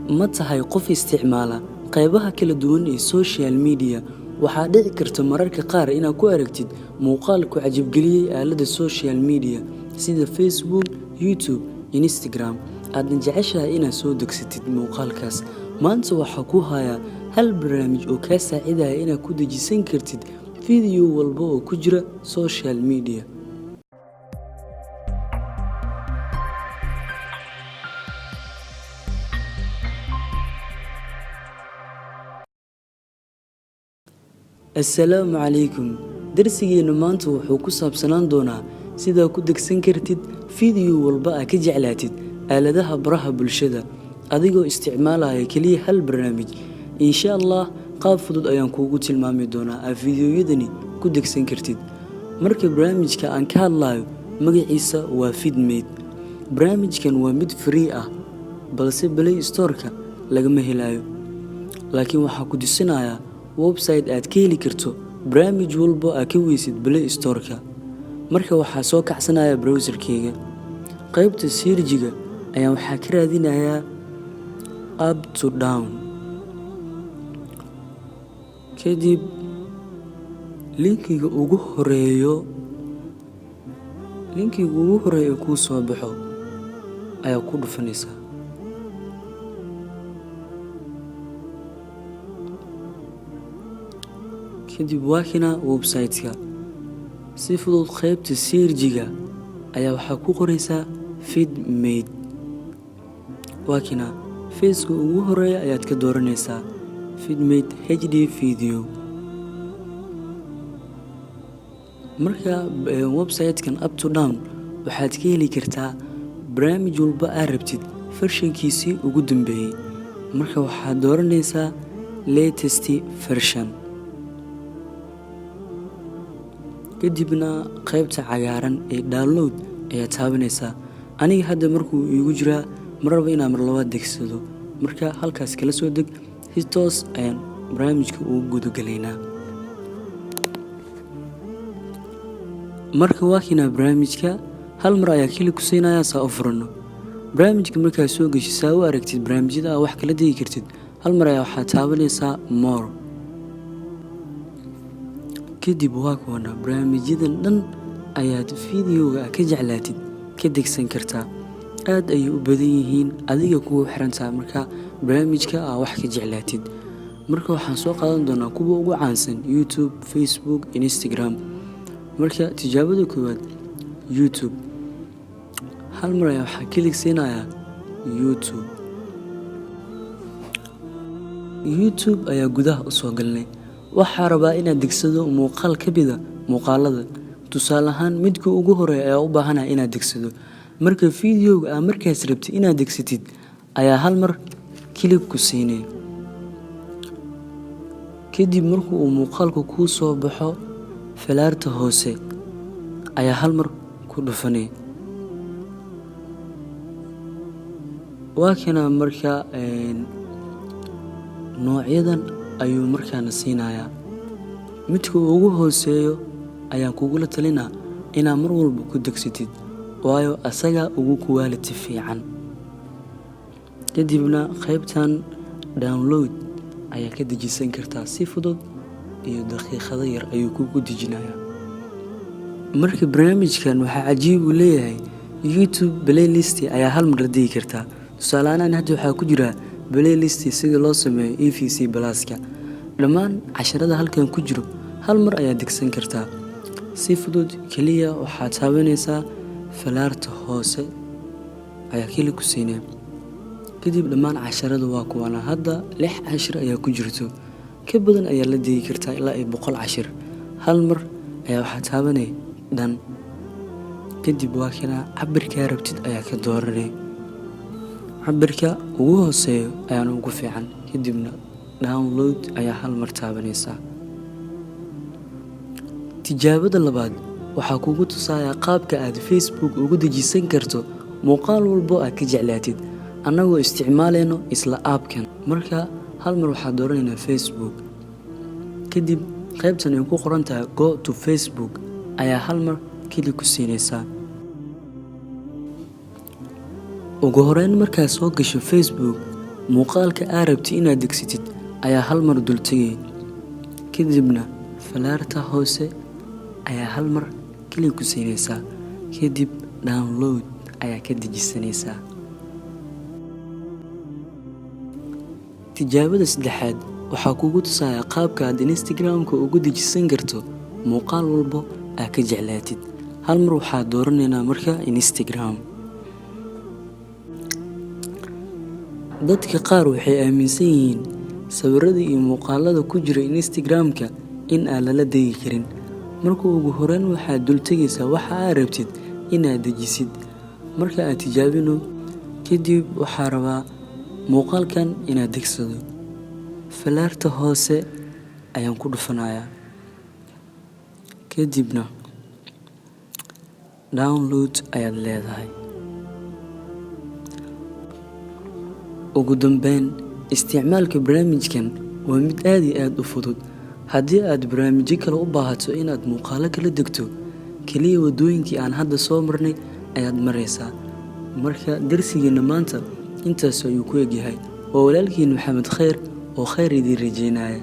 Ma tahay qof isticmaala qaybaha kala duwan ee social media? Waxaa dhici karta mararka qaar inaad ku aragtid muuqaal ku cajabgeliyey aaladda social media sida Facebook, YouTube, Instagram, aadna jeceshahay inaad soo degsatid muuqaalkaas. Maanta waxaa ku hayaa hal barnaamij oo kaa saacidaya inaad ku dejisan kartid video walba oo ku jira social media. Assalaamu calaykum. Darsigeenu maanta wuxuu ku saabsanaan doonaa sidaa ku degsan kartid video walba aad ka jeclaatid aaladaha baraha bulshada adigoo isticmaalaya keliya hal barnaamij. Insha Allah, qaab fudud ayaan kuugu tilmaami doonaa aad fiidiyowyadani ku degsan kartid. Marka barnaamijka aan ka hadlayo magaciisa waa VidMate. Barnaamijkan waa mid free ah, balse Play Store-ka lagama helayo, laakiin waxaa ku tusinayaa website aad ka heli karto barnaamij walbo aad ka weysid Play Store-ka. Marka waxaa soo kacsanaya browser-keyga. Qaybta search-iga ayaan waxaa ka raadinayaa Uptodown. Kadib linkiga ugu horeeyo ee kuu soo baxo ayaa ku dhufanaysaa. Kadib waa kina website-ka. Si fudud qaybta search-iga ayaa waxaa ku qoraysaa VidMate. Waa kina face-ka ugu horeeya ayaad ka dooranaysaa, VidMate HD video. Marka website-kan Uptodown waxaad ka heli kartaa barnaamij walba aad rabtid version-kiisii ugu dambeeyey. Marka waxaad dooranaysaa latest version, kadibna qaybta cagaaran ee download ayaa taabanaysaa. Aniga hadda markuu iigu jiraa, ma rabo inaan mar labaad degsado. Marka halkaas kala soo deg, si toos ayaan barnaamijka ugu gudagalaynaa. Marka waa kinaa barnaamijka. Hal mar ayaa click ku siinayaa saa u furano barnaamijka. Markaad soo geshi, saa u aragtid barnaamijyada aa wax kala degi kartid, hal mar ayaa waxaad taabanaysaa more. Kadib waa kuwana barnaamijyadan dhan ayaad fideoga ka jeclaatid ka degsan kartaa. Aad ayay u badan yihiin, adiga kugu xirantaha marka barnaamijka aa wax ka jeclaatid. Marka waxaan soo qaadan doonaa kuwa ugu caansan: YouTube, Facebook, Instagram. Marka tijaabada koowaad, YouTube. Hal mar ayaa waxaa click siinayaa YouTube. YouTube ayaa gudaha usoo galnay. Waxaa rabaa inaad degsado muuqaal ka mida muuqaalada. Tusaale ahaan, midka ugu horeeya ayaa u baahanahay inaad degsado. Marka fideoga aa markaas rabtid inaad degsatid ayaa hal mar click ku siinay. Kadib marka uu muuqaalku kuu soo baxo, falaarta hoose ayaa hal mar ku dhufanay. Waa kana. Marka noocyadan ayuu markaana siinayaa. Midka ugu hooseeyo ayaan kugula talinaa inaad mar walba ku degsatid, waayo asagaa ugu quality fiican. Kadibna qaybtan download ayaa ka dejisan kartaa. Si fudud iyo daqiiqado yar ayuu kugu dejinayaa. Marka barnaamijkan waxaa cajiib uu leeyahay, YouTube playlist ayaa hal mar la degi kartaa. Tusaale ahaan, hadda waxaa ku jira playlist sida loo sameeyo EVC Plus-ka. Dhammaan casharada halkan ku jiro hal mar ayaa degsan kartaa si fudud. Keliya waxaad taabanaysaa falaarta hoose ayaa click ku siinaya. Kadib dhammaan casharada waa kuwana. Hadda lix cashir ayaa ku jirto. Ka badan ayaa la degi kartaa, ilaa iyo 100 cashir. Hal mar ayaa waxaa taabanaya dhan. Kadib waa kana, cabirkaa rabtid ayaa ka dooranay. Cabirka ugu hooseeyo ayaana ugu fiican. Kadibna download ayaa hal mar taabanaysaa. Tijaabada labaad waxaa kugu tusayaa qaabka aad Facebook ugu dejisan karto muuqaal walbo aad ka jeclaatid annagoo isticmaalayno isla app-kan. Marka hal mar waxaad dooranaynaa Facebook. Kadib qaybtan ay ku qoran tahay "Go to Facebook" ayaa hal mar click ku siinaysaa. Ugu horeyn, markaad soo gasho Facebook, Muuqaalka aa rabtid inaad degsatid ayaa hal mar dul tegay, kadibna falaarta hoose ayaa hal mar click ku siinaysaa, kadib download ayaa ka dejisanaysaa. Tijaabada saddexaad waxaa kugu tusaya qaabka aad Instagram-ka ugu dejisan karto muuqaal walbo aad ka jeclaatid. Hal mar waxaa dooranaynaa marka Instagram. Dadka qaar waxay aaminsan yihiin sawirada iyo muuqaalada ku jira Instagram-ka in aan lala degi karin. Marka ugu horreyn waxaad dul tegaysaa waxa aad rabtid inaad dejisid. Marka aad tijaabino kadib, waxaa rabaa muuqaalkan inaad degsado. Falaarta hoose ayaan ku dhufanayaa, kadibna download ayaad leedahay. Ugu dambeyn, isticmaalka barnaamijkan waa mid aad iyo aad u fudud. Haddii aad barnaamijyo kale u baahato inaad muuqaalo kala degto, keliya waddooyinkii aan hadda soo marnay ayaad maraysaa. Marka darsigeena maanta intaas ayuu ku egyahay. Waa walaalkiin Maxamed Khayr oo khayr idiin rajeynaya.